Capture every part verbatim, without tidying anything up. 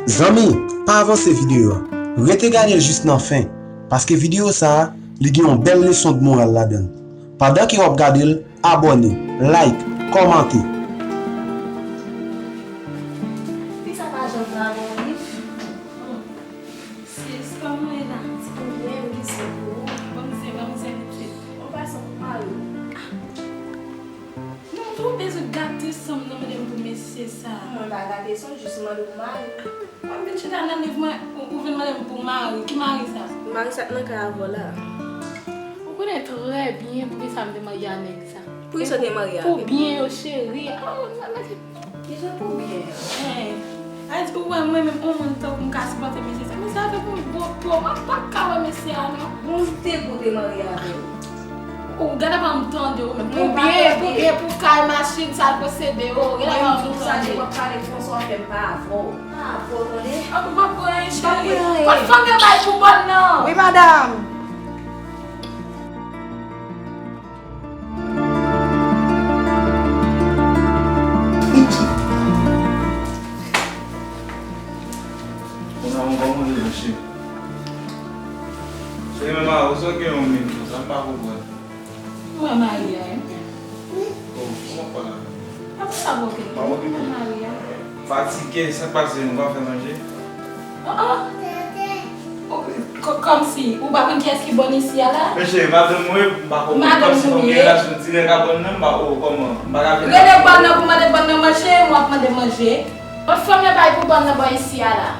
Zanmi, pa avanse videyo a. Rete gade l jis nan fen, paske videyo sa a, li gen yon bèl leson de moral ladan l. Pandan ke w ap gade l, abòne, like, kòmante. Fi sa pa janm travay, wi. Sis, kòman w ye la? Mwen byen, m ki se pou ou? Ban m se, ban m se pitit. Ou pa santi mal? Non, twonpe sou gate san m nan, mande m pou mesye sa. Mwen pa gate san, jis mande pou mari. Mwen vin chita nan liv mwen, ou, ou vin mande m pou mari. Ki mari sa? Mari sa k nan kay avè w la. Ou konnen trè byen poukisa m te marye a nèg sa. Poukisa w te marye avè l? Pou byen yo, cheri. Oh, nan, nan, Kijan pou byen? Hey, a di ou wè mwen menm, on moun tankou m ka sipòte mesye sa. Mesye a tankou yon gwo po, mwen pa ka wè mesye a non. Bon, se te pou te marye avè l. Ou gade pa m tande ou menm. Pou byen, pou byen, pou kay, machin, sa l posede yo. Gade pa m tande. Mwen sa di w ap pale konsa w ap fè m pa avè w. Pa avè w, tande? An pou m ap pran yon cheri. Kot fanm yo bay pou bòn nan? Wi, madanm. Ou nan yon bon moman, cheri. Cheri, men mari w sot gen yon min konsa, m pa konprann. Mwen marye a, wi. Oh, kòman w pale avè m? Apa sa bloke? Pa bloke. Mwen marye a. Fatige, sa k pase, nou pa fè manje? Oh, oh. Ou, kò-, kòmsi, ou pa konn kiyès ki bòn isi a la? Men cheri, madanm mwen, m pa konprann. Madanm kòmsi nou gen relasyon dirèk a bòn nan, m pa, oh, kòman? M pa ka vin. Rele bòn nan pou mande bòn nan manje, mwen ap mande manje. Kot fanm yo bay pou bòn nan bò isi a la?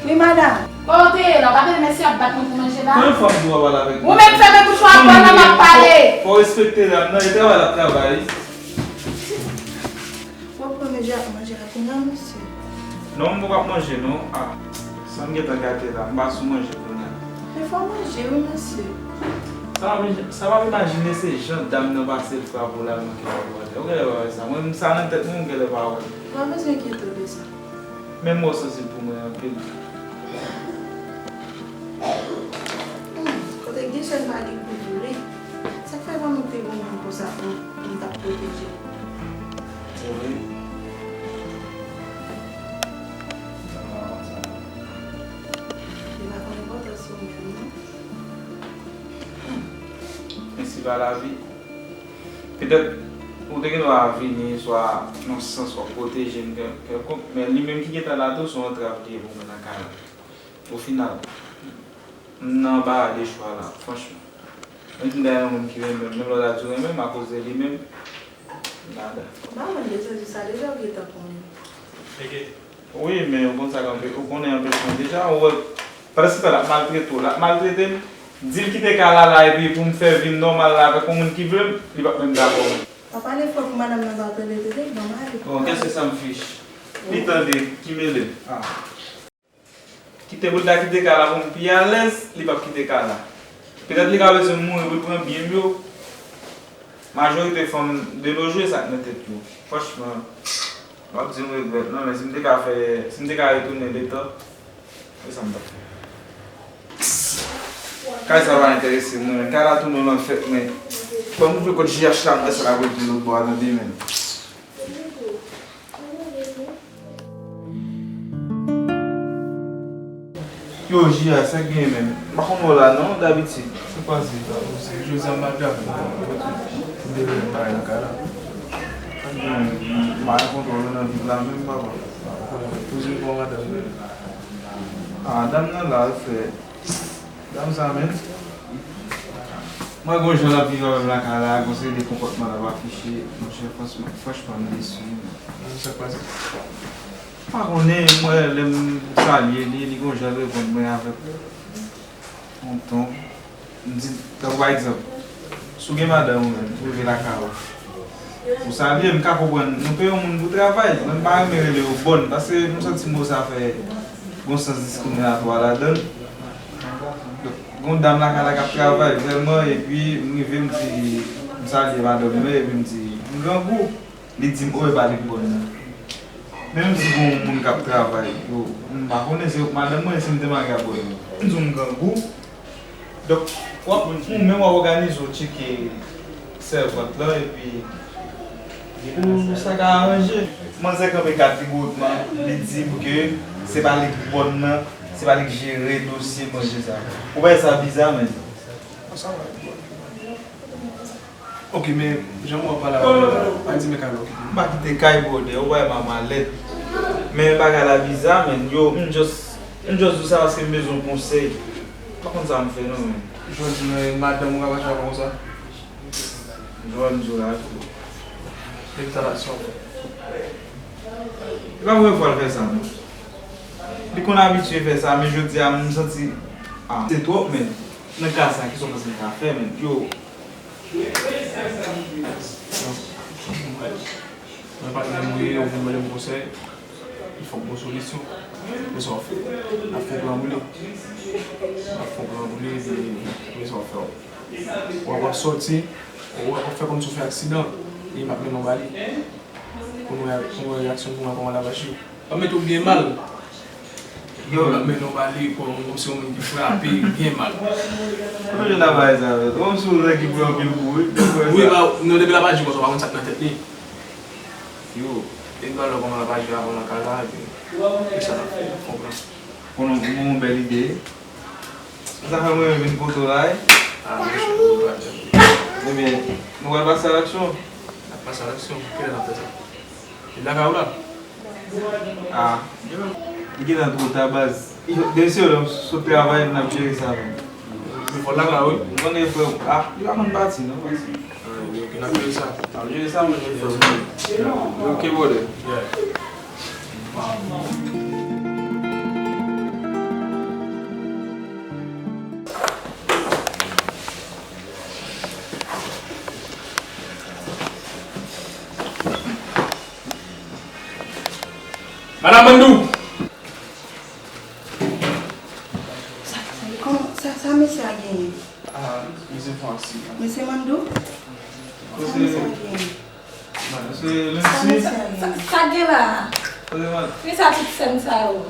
Wi, madanm. Kote w ye la? Ou pa tande mesye ap bat mwen pou manje la? Konbyen fwa m di w pa pale avèk ou? Ou menm fèmen bouch ou ak bòn nan m ap pale. Fò, fò w respekte dam nan, e travay l ap travay. W ap pran manje ak manje la kounye a, mesye? Non, m poko ap manje, non. Ah, sa m gentan gate la, m pa sou manje kounye a. Men fò w manje, wi, mesye. Sa m ap, sa m ap imajine se jan dam nan pase l frape w la, l manke frape w atè. Ou genlè pa wè sa. Mwen, sa nan tèt mwen, m genlè pa wè l. Ou pa bezwen enkyete w de sa. Men m wè w sansib pou mwen anpil. Hmm, kote Gisèl pa gen pou li. Sa k fè pa monte yon moun konsa pou, pou m t ap pwoteje l? Se vre. Sa m pa konn sa. Li pa konn enpòtans ou menm, non. Hmm. Ensi va lavi. Petèt, ou te gen dwa vini, swa nan sans w ap pwoteje m kèl-, kèlkonk, men li menm ki gentan la tou, se yon antrav li ye pou mwen nan kay la. Ofinal, m nan anbara de chwa la, franchman. Menm si m ta gen yon moun ki renmen m, menm lè w ta di w renmen m, akoz de li menm, nada. Ou pa konn de sezi sa deja, ou gentan konnen. Wi, men ou konn sa k anpe-, ou konnen anpechman deja, ou wè, pandan se tan l ap maltrete w, l ap maltrete m, di l kite kay la la, epi pou m fè vi m nòmal la avèk yon moun ki vle m, li p ap menm dakò. Pa pale fò pou madanm nan pa tande tete, ban m ale. Bon, qu'est-ce que ça me fiche? Li tande, ki mele m? Ah. Kite pou l ta kite kay la pou m pi alèz, li p ap kite kay la. Petèt li ka bezwen m mouri pou l pran byen m yo. Majorite fanm de nos jours, e sa k nan tèt yo. Franchman, m ap di m regrèt, non, men si m te ka fè, si m te ka retounen letan, e sa m t ap fè. Kay sa pa enterese mwen, men kay la tounen nan fèt, men. Ban m ouvri kòt J H la, m wè sa l ap regle lòt bò a, tande, men. Yo, J A, sa k genyen menm? M pa konn wè w la non, dabitid. Sa k pase? Jodi a m pa t ka vin. M te vle m pa nan kay la. Sa k genyen menm? M pa rankontre w nan vil la menm, papa. Kouzin pa w madanm menm. Ah, dam nan la, l fè. Dam sa menm. Mwen gon jan l ap viv avè m lakay la, gon seri de konpòtman l ap afiche, monchè, franchman, franchman, m desi, wi, men. Sa k pase? M pa konnen, mwen, lè m salye li, li gon jan l reponn mwen avèk yon ton. M di, tankou pa egzanp, si w gen madanm ou menm, ou rive lakay ou, ou salye, m ka konprann, nou peye yon moun pou travay, men m pa renmen rele yo bòn, paske m santi mo sa fè gon sans diskriminatwa ladan l. Donk, gon dam lakay la k ap travay vrèman, epi m rive, m di, m salye madanm mwen, epi m di, m grangou. Li di m, o, e pa li k bòn nan. Men m di, gon moun k ap travay, yo, m pa konnen, se madanm mwen, si m te marye a bòn nan. M di w m grangou. Donk, w ap, ou menm w ap òganize w tcheke sèvant lan, epi pou sa ka aranje. Manzè kanpe kat li bwotman, li di m ke Se pa li k bòn nan, se pa li k jere dosye manje sa. Ou pa wè sa biza, menn? Ok, men jan mwen pale avè w la, pa di men kay la okipe. M pa kite kay, brother, ou pa wè m a malèt. Men bagay la biza, menn. Yo, m just, m just di w sa paske m bezwen konsèy. M pa konn sa m fè non, menn. Jodi, men madanm ou ka mache avè w konsa? Jodi, jodi la tou. Depi talè sa w fè. E pa premye fwa l fè sa non. Li konn abitye fè sa, men jodi a m santi, ah, se twòp, menn. Nan ka sa, kisa w panse m ka fè, menn? Yo. Mwen pa t menm ri, ou vin mande m konsèy. Li fòk gon solisyon. Men sa w fè? N ap fè yon plan pou li. N ap fè yon plan pou li, epi men sa w fè w. W ap, w ap sòti, w ap fè kòmsi w fè aksidan, epi m ap mennen w ba li. Pou nou wè, pou nou wè reyaksyon pou mwen kòman l ap aji. W ap mete w byen mal. Yo, l ap mennen w ba li kòmsi yon moun ki frape byen mal. Mwen jwenn ap bay sa vre. Kòmsi yon nèg ki pran anpil kou wi. Wi, ba, non, depi l ap aji konsa, w pa konn sa k nan tèt li. Yo. Depi w al wè kòman l ap aji avè w nan kay la, epi, e sa l ap fè, l ap fè yon plan. Konnen w gen yon bèl ide. Se sa fè mwen vin kote w la wi. Ah, mèsi pou bagay. Ebyen, nou pral pase alaksyon. N ap pase alaksyon. Kilè n ap fè sa? Li lakay ou la? Ah, li gentan twò ta baz. Demen se lè m sot travay, n ap jere sa menm. Li fò lakay ou wi. Ou konnen frè m, ah, li pa konn pati non, pati. Ah, ok, n ap jere sa. N ap jere sa, mwen jere frè m. Ok, brother. Yeah. Madan Bandou! Sa, sa, kòman, sa, sa mesye a genyen? Ah, mesye fè aksidan. Mesye Mandou? Sa mesye a genyen? Sa mesye a genyen? Sa, sa, sa gen la? Kote madanm? Ki sa tout sèn sa yo?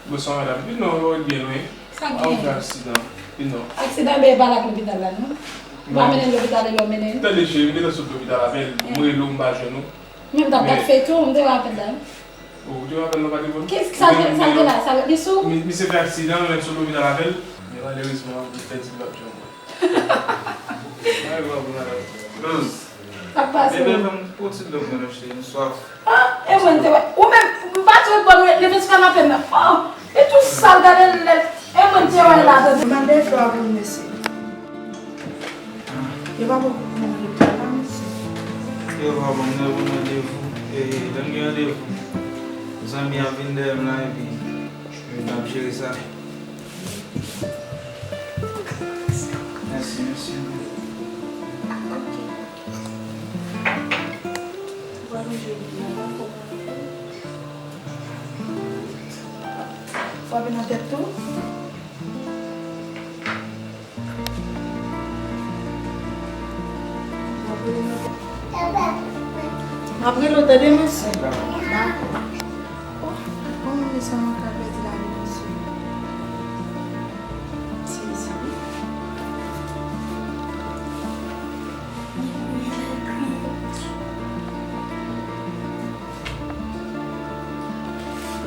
Bonswa madanm. Vin non, ou byen wi. Sa gen? Ou fè aksidan. Vin non. Aksidan, men e pa la k lopital la non. Ou pa mennen l lopital, epi w mennen l? Tande cheri, m gentan sot lopital avè l. M rele w, m pa jwenn ou. Men m t ap gad feyton, m te wè apèl la. Ou te wè apèl la pa te bon? Ki, sa gen, sa gen la, sa li sou? Misye fè aksidan, lè m sot lopital avè l. Men malerezman, li pèdi l, l ap jwenn mwen. Mwen wè pou madanm. Rose. Sa k pase? Bebe, ban m yon ti dlo mwen non cheri, m swaf. Ah, e mwen te wè. Ou menm, m pa t wè bòn leve sou kanapè m nan. Oh, li tou sal, gade l lèd. E mwen te wè l la tande. Mande dlo a pou m mesye. Yo pa poko pou mwen lopital la mesye. Yo pa ban m nan pou randevou. E lè m gen randevou, zanmi an vin dèyè m la epi n ap jere sa. Mèsi, mèsi. Ou pa sonje li la, pa fò. Frape nan tèt tou. M ap rele w tande mesye. Dakò. Oh, kòman mesye an ka pèdi lavi mesye? Sezi wi.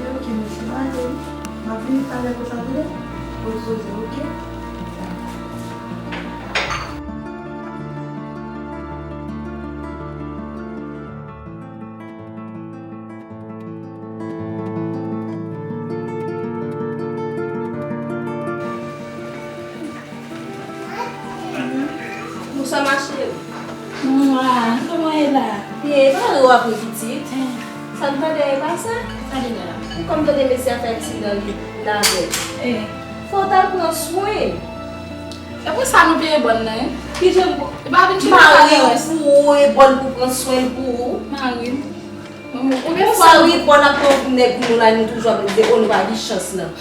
E oke mesye, m ale wi. M ap vini talè pou sa tande. Poze w, oke? Bonswa ma cheri. Mwa, kòman w ye la? Byen, e pa rele w apre pitit. Sa n tande a e pa sa? Sa gen la? Ou konn tande mesye a fè aksidan li lave. Fò w t al pran swen. E pou sa nou peye bòn nan, en? Kijan mari w pou ou e bòn pou pran swen l pou ou? Mari m. Ou gen fwa wi bòn ap pran nèg nou la nou toujou ap di o nou pa gen chans nan.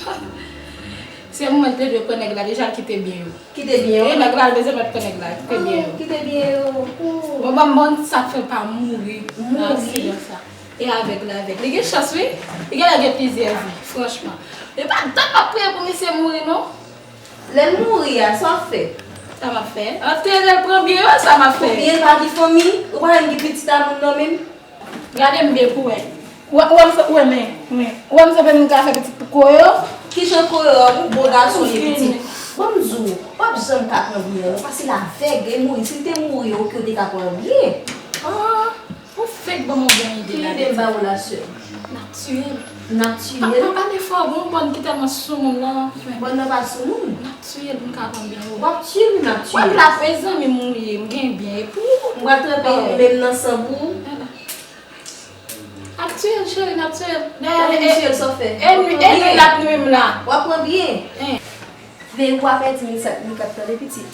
Se mwen te dwe pran nèg la deja l kite byen yo. Kite byen yo. E nèg la l bezwen mèt pran nèg la, kite byen yo. Kite byen yo. Bon ban m bon sa k fè l pa mouri nan aksidan sa. E avèg la avèg. Li gen chans wi. Li genlè gen plizyè vi, franchman. E pa dat m ap priye pou misye mouri non. Lè l mouri a, sa w ap fè? Sa m ap fè? Antere l pran byen yo, sa m ap fè? Konbyen l pa gen fanmi? Ou pa menm gen pitit a moun nan menm? Gade m byen pou w wè. Ou wè, ou wè m sa, ou wè men, men. Ou wè m sa fè moun ka fè pitit pou koyo? Kijan koyo a, ou bon gason li pitit. Bon, m di w, w ap janm ka pran bri an non, paske l avèg, e mouri. Si l te mouri, oke, w te ka pran bri. Ah, ou fèk ban m yon bon ide la. Ki ide m ba ou la, sè? Natirèl. Natirèl. Pa, pa pale fò, gon bòn ki tèlman sou moun nan. Bòn nan pa sou moun. Natirèl pou m ka pran byen. W ap tiye l natirèl. W ap la prezan, men m mouye, m gen byen. Epi ou. M pral tranpe ou menm nan san pou ou. Ap tiye l, cheri, n ap tiye l. Dayè, e, e, e, e, e, l ap nwi m la. W ap pran byen. Veye pou w pa pèdi Mika, Mika tande pitit.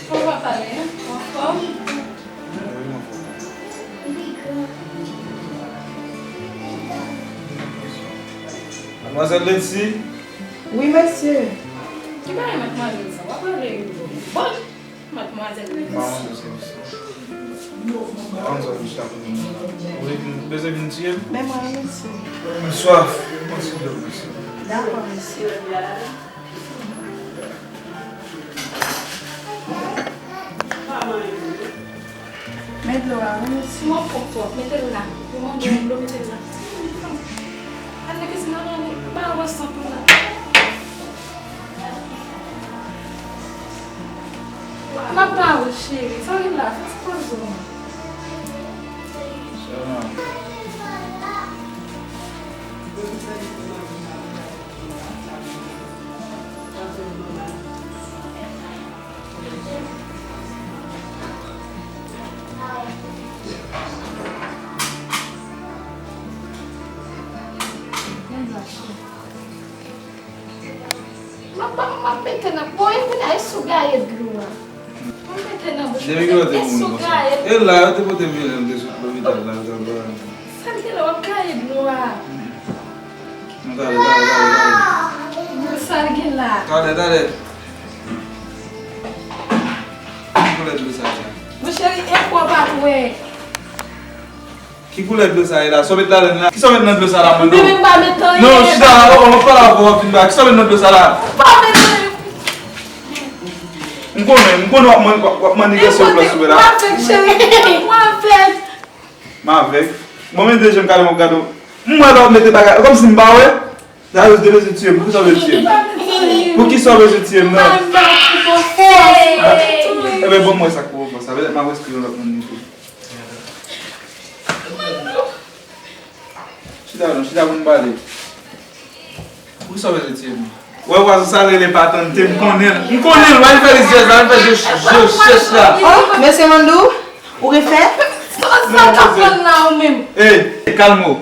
Kòman w ap pale, en? Anfòm? Madmwazèl Letty? Wi, mesye. Ki bagay madmwazèl sa? W ap rele yo bon. Madmwazèl Letty. Maman, se misye. Maman, se misye. Ou vle vin, bezwen vin tiye m? Men mwen, mesye. M swaf. Mwen ti dlo, mesye. Dakò, mesye. Men dlo a, wi, mesye. Mwen pran twòp, mete l la. Yo mande yon dlo, mete l la. Ann nan kizin nan, ann nan, ba yo san pou la. M ap ba ou, cheri. Sa gen la, fè ti poze w. Sèlman. M ap, m ap mete nan, bon, e kounye a, e sou gaye dlo a. M ap mete nan bouch mwen, e sou gaye dlo a. E la, yo te pote m vini, m te sot lopital la, yo t ap ba m. Sa l gen la, w ap gaye dlo a. Non, talè, talè, talè, talè. Sa l gen la. Talè, talè. Ki koulè dlo sa ye la? Mon cheri, e kwa pa t wè. Ki koulè dlo sa ye la? Sa w met ladann la? Kisa w met nan dlo sa la, mande w? Bebe, m pa met anyen. Non, chita la, oh, oh, m ap pale avè w, w ap fin ba. Kisa w met nan dlo sa la? M pa met anyen. M konnen, m konnen w ap man-, w ap, w ap maniganse w pran sou mwen la. M avèg, cheri. M avèg. M avèg. Bon, men de je m gade, m ap gade w. M wè lè w ap mete bagay, kòmsi m pa wè. Dayè, w te bezwen tiye m. Poukisa w bezwen tiye m? Poukisa w bezwen tiye m, non? Ebyen, bon, m wè sa k pwofon sa. Petèt m ap enskri yon lòt moun li tou. Chita non, chita pou n pale. Poukisa w bezwen tiye m? Wè, wè, sa l rele patante, m konnen l. M konnen l, wè, l fè li jès la, l fè je, je chèch la. Oh, mesye Mandou, ou refè? Sa, sa k ap pran la ou menm? Ey, kalme w.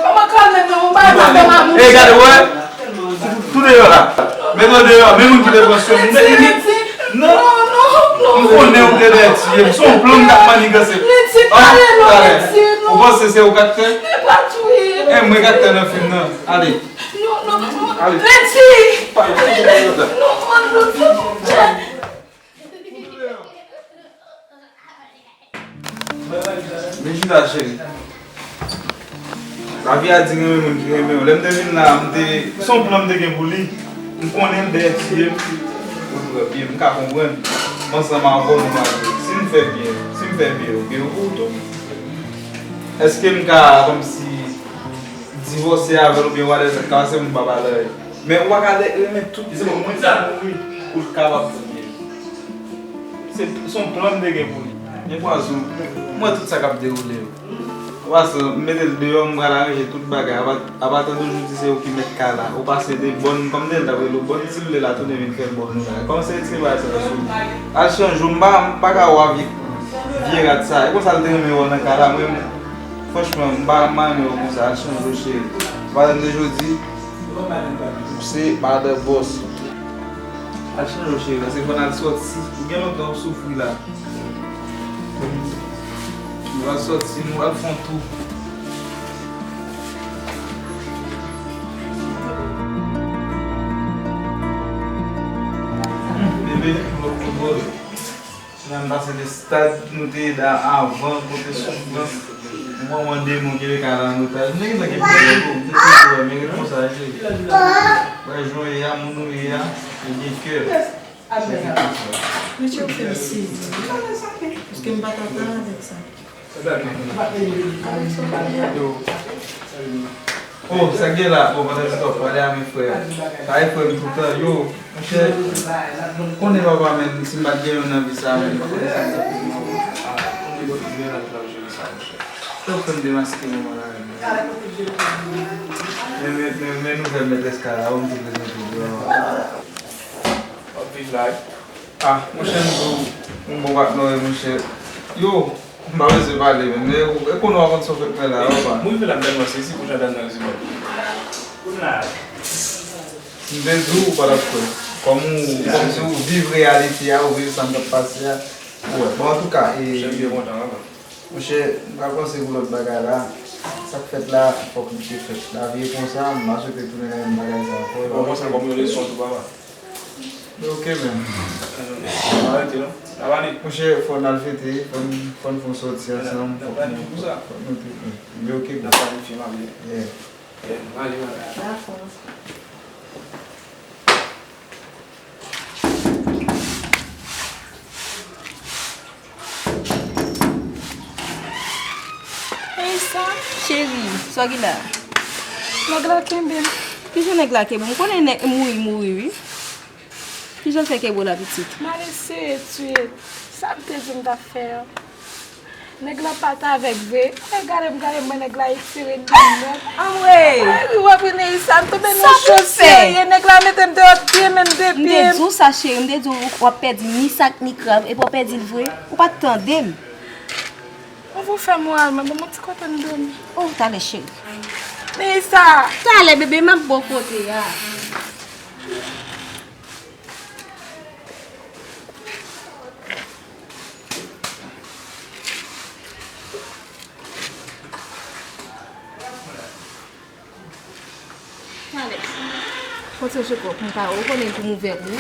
Kòman kalme m nan? Ou pa t ap fè m amour. Ey, gade, wè. Tou deyò la. Met w deyò, menm moun ki te pran swen m. Non, non, non. M konnen ou te dètye m. Se yon plan m t ap maniganse. Letty, talè non, Letty, non. Ou panse se ou k ak tè? E pa tou ye. E mwen k ak tè nan fim nan. Ale. Non, non, non. Ale. Letty! Pa, pa, pa, pa, pa. Non, non, non, non. Men chita, cheri. Lavi a di renmen moun ki renmen w. Lè m te vin la, m te, se yon plan m te gen pou li. M konnen l dèyè tiye m. Ou trè byen, m ka konprann. M ansanm avè w, nou marye. Si m fè byen, si m fè byen, yo byen pou ou tou. Èske m ka, kòmsi, divòse avè l oubyen whatever sa k ka pase, m pa pale anyen. Men ou pa ka de-, renmen tout moun, mwen sa mouri pou l kapab fè byen. Se, se yon plan m te gen pou li. Men pwason, m wè tout sa k ap dewoule yo. Pwason, m mete l deyò, m pral aranje tout bagay. Apa, apa tande w jodi se ou ki mèt kay la. Ou pase de bòn, kòm m te di l, t ap rele w bòn, si l vle l a tounen vin fè bòn ou la. Kòmanse retire bagay sa yo sou ou. Al chanje w, m pa, m pa ka wè vye, vye rad sa. E konsa l te renmen wè w nan kay la, mwen, franchman, m pa, m pa renmen wè w konsa. Al chanje w, cheri. Apa tande jodi, ou se madan bòs. Al chanje w, cheri, paske fò n al sòti. Ou gen lontan w ap soufri la. Nou pral sòti, nou pral fè yon tou. Hmm, bebe, nou lòt kote. Nan pase de stad nou te ye da avan, kote soufrans. Manman demon ki mete l an otaj. M te gentan gen pwoblèm, wi. M te toujou wè, men responsab, wi. Wè, jan w ye a, moun ou ye a, li gen kè. Se ki konsa. Mesye, m fè m sezi. Paske m pa t atann avèk sa. Yo. Oh, sa k gen la? Bon, pandan ti w ap pale a, men frè. Sa e frè m toutan. Yo, monchè, konnen papa, men, si m pa t gen youn nan vi sa, men, m pa konnen sa m t ap fè, non. Ah, konnen bò ki gen la, l t ap jere sa, monchè. Yo, fè m demaske manman la, men. Men, men, men, men nouvèl mètrès kay la, ou m te prezante w. W ap viv la, wi. Ah, monchè, m di w, m bon patnè, monchè. Yo, m pa bezwen pale, men, men, e konnen w ap konn sa w fèk fè la, yo, pa. Mwen rive la, m tèlman sezi pou jan dam nan rezime. M te di w, ou pa t ap kwè. Kòm ou, kòm si ou viv reyalite a, ou viv sa m t ap pase a. Ou wè. Bon, antouka, e, monchè, m byen kontan, papa. Monchè, m pral panse pou lòt bagay la. Sa k fèt la, fòk li te fèt. Lavi e konsa, m pa swete tounen nan menm bagay sa ankò. Ou pran sa kòm yon leson tou, papa. Men ok, men. N ap rete, non? N ap ale. Monchè, fò n al fete, fò n, fò n fè yon sòti ansanm, fòk nou, fòk nou te, men ok, men. N ap planifye, m ap vini. Yeah. Yeah, m ale, m ale. Dakò. Ey, sa? Cheri, sa w gen la? Nèg la kenbe m. Kijan nèg la kenbe w? M konnen nèg mouri, mouri, wi. Kijan l fè kenbe w la, pitit? M al eseye tuye sa m te di m t ap fè an. Nèg la pa t avèk vre. Nèg gade m, gade m, mwen nèg la etire linèt. Anmwey! Wi, wi, w ap ri, Neïsa, m tonbe nan yon cho serye. Nèg la mete m deyò de men m, de pye m. M te di w sa, cheri, m te di w w ap pèdi ni sak ni krab, epi w pèdi l vre. Ou pa t tande m. Ann, ou fè m moral mwen, ban m yon ti kote m dòmi. Oh, talè, cheri. Neïsa! Talè, bebe, m ap bò kote a. Talè. Pote sou kò, konpa, ou konnen pou m ouvè pou ou.